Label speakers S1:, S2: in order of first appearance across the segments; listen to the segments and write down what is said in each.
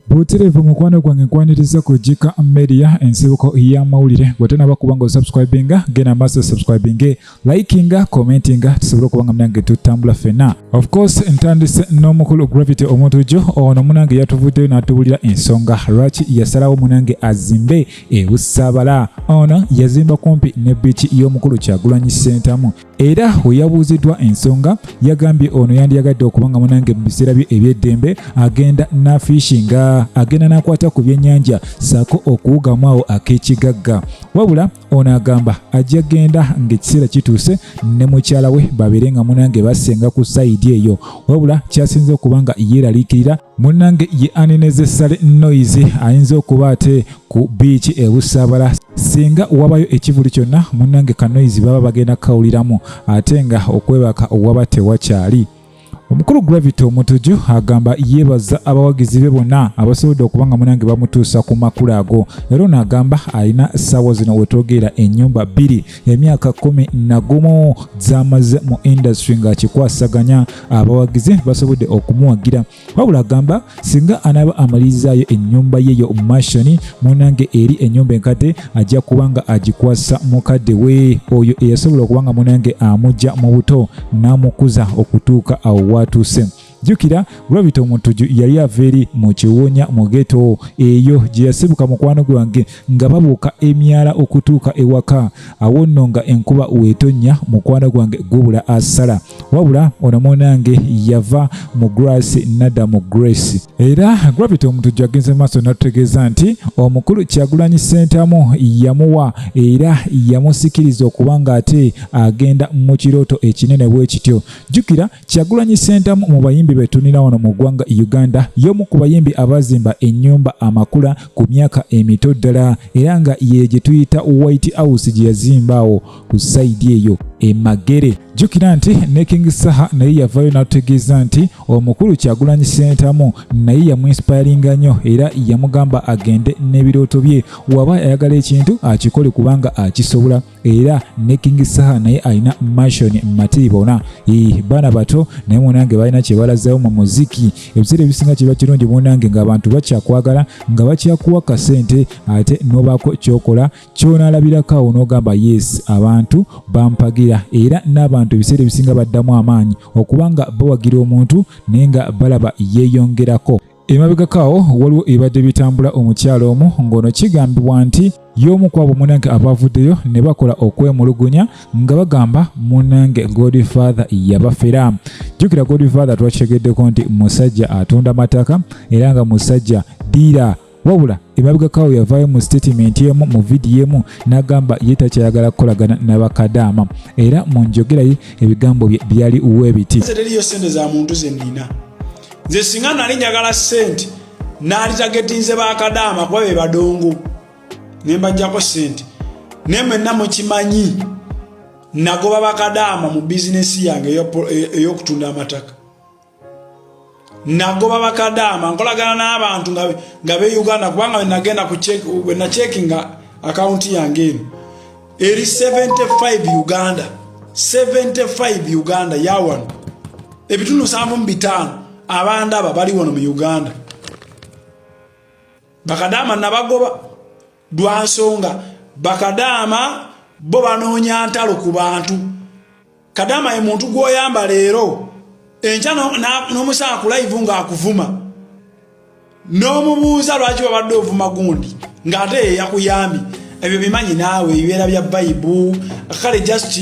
S1: Butereevu mukwano gwange, nkwaniriza ku Gika Media, ensibuko y'amawulire. Gwe tonaba kuba nga osubscribinga, genda maaso subscribinge, likinga, commentinga, tusobole okuba nga munange tutambula ffenna. Of course ntandise n'omukulu Gravity Omutujju. Ono munange yatuvuddeyo n'atubulira ensonga lwaki yasalawo munange azimbe e Busaabala. Ono yazimba kumpi ne bbiici y'omukulu Kyagulanyi Ssentamu, era we yabuuziddwa ensonga yagambye ono yandiyagadde okuba nga munange mu biseera bye eby'eddembe agenda n'afiishinga, agenda n'akwata ku byennyanja ssaako okuwugamu awo ak'ekigagga. Wabula ono agamba ajja genda ng'ekiseera kituuse ne mukyala we babeere nga munange basenga ku sayidi eyo. Wabula kyasinze okuba nga yeeraliikirira munnange ye unnecessary noise ayinza okuba ate ku biiki e Busaabala, singa wabayo ekivulu kyonna munnange ka noise baba bagenda kukawuliramu, ate nga okwebaka waba tewakyali. Omukulu Gravity Omutujju agamba yeebaza abawagizi be bonna abasobodde okuba nga munange bamutuusa ku makula ago. Era ono agamba alina ssaawa zino wetwogerera ennyumba 2, emyaka 11 z'amaze mu industry ng'akikwasaganya, abawagizi basobodde okumuwagira. Wabula agamba singa anaaba amalirizaayo ennyumba ye yo mansion munange eri ennyumba enkadde, ajja kuba nga agikwasa mukadde we oyo eyasobola okuba nga munange amugya mu buto n'amukuza okutuuka awo waatuuse. Jjukira Gravity Omutujju yali ava eri mu Kiwunya mu ghetto eyo gye yasibuka mukwano gwange, nga babuuka emyala okutuuka ewaka. Awo nno nga enkuba weetonnya, mukwano gwange gubula asala. Wabula ono munange yava mu grass nadda mu grace. Era Gravity Omutujju agenze maaso n'atutegeeza nti omukulu Kyagulanyi Ssentamu yamuwa era yamusikiriza okuba ng'ate agenda mu kirooto ekinene bwe kityo. Jjukira Kyagulanyi Ssentamu mu bayimbi be tulina wano mu ggwanga Uganda y'omu ku bayimbi abazimba ennyumba amakula ku myaka emito ddala, era nga ye gye tuyita White House gye yazimba awo ku sayidi eyo e Magere. Jjukira nti ne King Saha naye yavaayo n'atutegeeza nti omukulu Kyagulanyi Ssentamu naye yamuinsipayaringa nnyo, era yamugamba agende n'ebirooto bye, waba ayagala ekintu akikole kubanga akisobola. Era ne King Saha naye alina mansion Matibona. Baana bato naye munange balina kye balazayo mu muziki. Ebiseera ebisinga kiba kirungi munange ng'abantu bakyakwagala, nga bakyakuwa kasente, ate n'obaako kyokola kyonaalabirako awo n'ogamba yes, abantu bampagira. Era n'abantu ebiseera ebisinga baddamu amaanyi okuba nga bawagira omuntu naye nga balaba yeeyongerako. Emabegako awo waliwo ebibadde bitambula, omukyala omu ng'ono kigambibwa nti y'omu ku abo munange abavuddeyo ne bakola okwemulugunya nga bagamba munange Godfather yabafera. Jjukira Godfather twakitegeddeko nti musajja atunda mataka era nga musajja diira. Wabula emabegako awo yavaayo mu sitatimenti emu, mu vidiyo emu, n'agamba ye takyayagala kukolagana n'abakadaama, era mu njogera ye ebigambo bye byali weebiti.
S2: Teriyo sente za muntu ze nnina nze. Singa nali njagala sente, naalitagetinze bakadaama kuba be badongo ne mbajjako sente. Naye mwenna mukimanyi nagoba bakadaama mu bizinesi yange ey'okutunda amataka. Nagoba bakadaama. Nkolagana n'abantu nga be Uganda, kubanga wenagenda wenacekinga akawunti yange eno eri 75 Uganda, 75 Uganda yawano 75 abandaba bali wano mu Uganda. Bakadaama nabagoba lwansonga bakadaama bo banoonya ntalo ku bantu. Kadaama ye muntu gwoyamba leero, enkya n'omusanga ku live ng'akuvuma, n'omubuuza lwaki wabadde ovuma gundi ng'ate ye yakuyambye. Ebyo bimanyi naawe, ebibeera bya bayibu. Kale just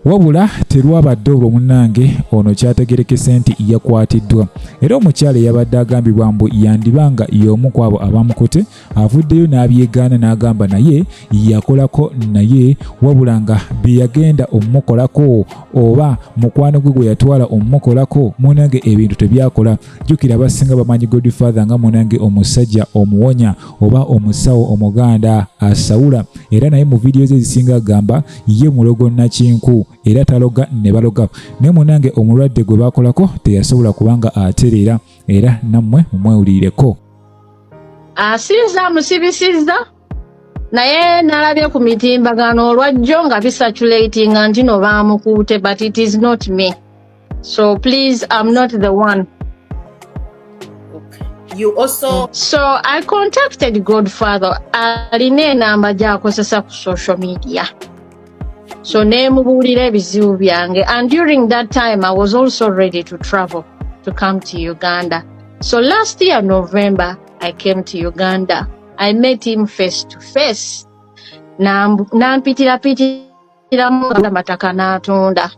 S1: Wabula terwabadde olwo munnange ono kyategerekese nti yakwatiddwa, era omukyala eyabadde agambibwa mbu yandiba nga y'omu ku abo abamukute avuddeyo n'abyegaana n'agamba naye yakolako naye, wabula nga bye yagenda omumukolako oba mukwano gwe gwe yatwala omumukolako munange ebintu tebyakola. Jjukira abasinga bamanyi Godfather nga munange omusajja omuwonya oba omusawo omuganda asawula, era naye mu vidiyo ze ezisinga agamba ye mulogo nakinku era taloga ne baloga. Naye munange omulwadde gwe bakolako teyasobola kubanga atereera, era nammwe mumwewulirireko.
S3: Asinza amusibisizza, naye nalabye ku mitimbagano olwajjo nga bicirculatinga nti no baamukuute, but it is not me, so please, I'm not the one.
S4: Okay. You also
S3: So I contacted Godfather, alina enamba gy'akozesa ku social media. So nemubuulira ebizibu byange, and during that time I was also ready to travel to come to Uganda. So last year November I came to Uganda. I met him face to face. Nampitirampitiramu amataka n'atunda,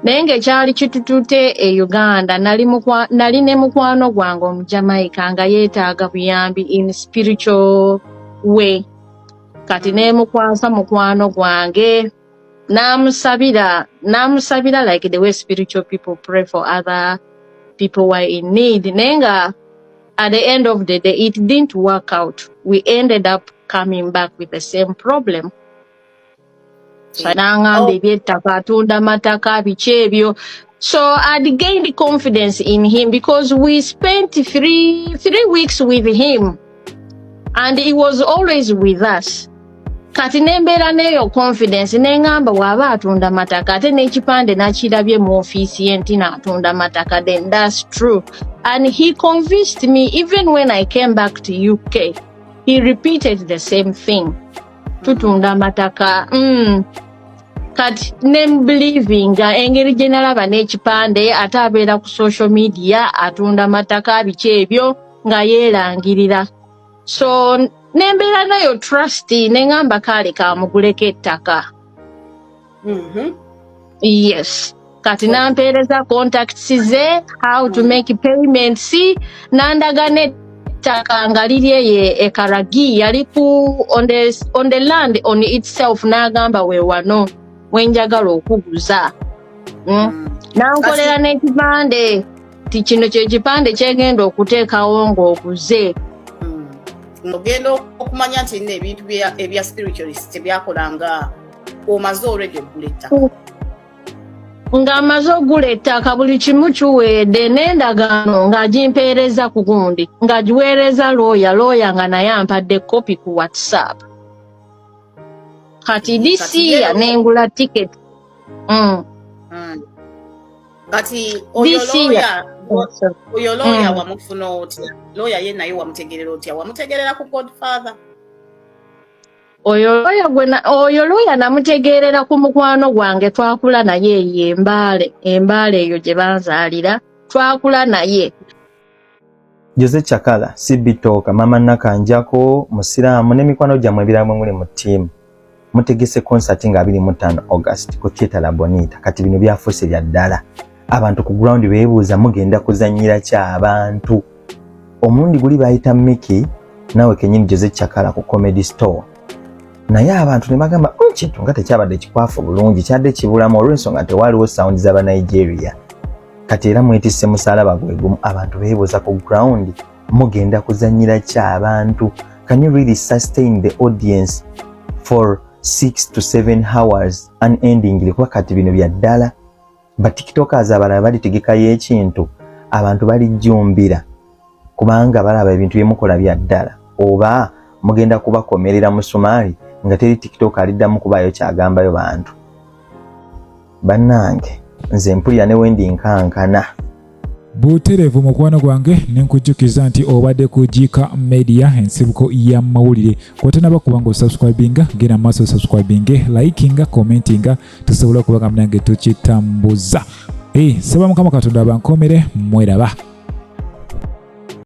S3: naye ng'ekyali kitutute e Uganda, nali ne mukwano gwange Omujamaica nga yeetaaga buyambi in spiritual way. Kati nemukwasa mukwano gwange, n'amusabira, n'amusabira like the way spiritual people pray for other people who are in need. Naye nga at the end of the day it didn't work out. We ended up coming back with the same problem. So n'aŋŋamba ebyettaka, atunda mataka, biki ebyo. So I'd gained confidence in him because we spent 3 weeks with him and he was always with us. Kati nembeera n'eyo confidence, neŋŋamba bw'aba atunda mataka, ate n'ekipande nakirabye mu ofiisi ye nti n'atunda mataka, then that's true. And he convinced me. Even when I came back to UK, he repeated the same thing, tutunda mataka. Kati nembelievinga engeri gye nalaba n'ekipande, ate abeera ku social media, atunda mataka, biki ebyo, nga yeerangirira. So nembeera nayo trust, neŋŋamba kale kamuguleko ettaka. Yes, kati nampeereza contacts ze, how to make payments, nandaga n'ettaka nga liri eyo e Karagi, yali ku on the land on itself, n'agamba we wano wenjagala okuguza. Nankolera n'ekipande ti kino kye kipande kyegenda okuteekawo ng'oguze.
S4: Ogenda okumanya nti nno ebintu ebya spiritualist tebyakolanga, omaze already okugula ettaka.
S3: Ng'amaze okugula ettaka, buli kimu kiweedde, n'endagaano ng'agimpeereza ku gundi, ng'agiweereza looya, looya nga naye ampadde kopi ku WhatsApp. Kati this
S4: Kati
S3: year nengula ticket.
S4: Kati oyo
S3: This year.
S4: looya, oyo looya wamufuna otya? Looya ye naye wamutegerera otya? Wamutegerera ku Godfather?
S3: Oyo looya namutegeerera ku mukwano gwange, twakula naye eyo Embaale, Embaale eyo gye banzaalira, twakula naye.
S5: Jose Chakala, CB Tooka, Mama Nakanjako, Musiraamu n'emikwano gyammwe ebirala mwe muli mu ttiimu mutegese concert nga 25 August ku Theatre La Bonita. Kati bino byafuuse bya ddala. Abantu ku ground beebuuza mugenda kuzannyira ki abantu. Omulundi guli bayita Mickey naawe kennyini Jose Chakala ku Comedy Store, naye abantu ne bagamba, kintu nga tekyabadde kikwafu bulungi, kyadde kibulamu olw'ensonga tewaaliwo sound z'Abanigeria." Kati era mwetisse musalaba gwe gumu. Abantu beebuuza ku ground mugenda kuzannyira ki abantu. Can you really sustain the audience for 6 to 7 hours unendingly? Kuba kati bino bya ddala. Batiktokers abalala balitegekayo ekintu, abantu balijjumbira kubanga balaba ebintu byemukola bya ddala, oba mugenda kubakomerera musumaali nga teri TikTok aliddamu kubaayo kyagambayo bantu? Bannange, nze mpulira ne wendi nkankana.
S1: Butereevu mukwano gwange, nenkujjukiza nti obadde ku Gika Media, ensibuko y'amawulire. Kwotanaba kuba nga osubscribinga, genda maaso osubscribinge, likinga, commentinga, tusobole okuba nga munange tukitambuza. Saba Mukama Katonda abankomere, mweraba.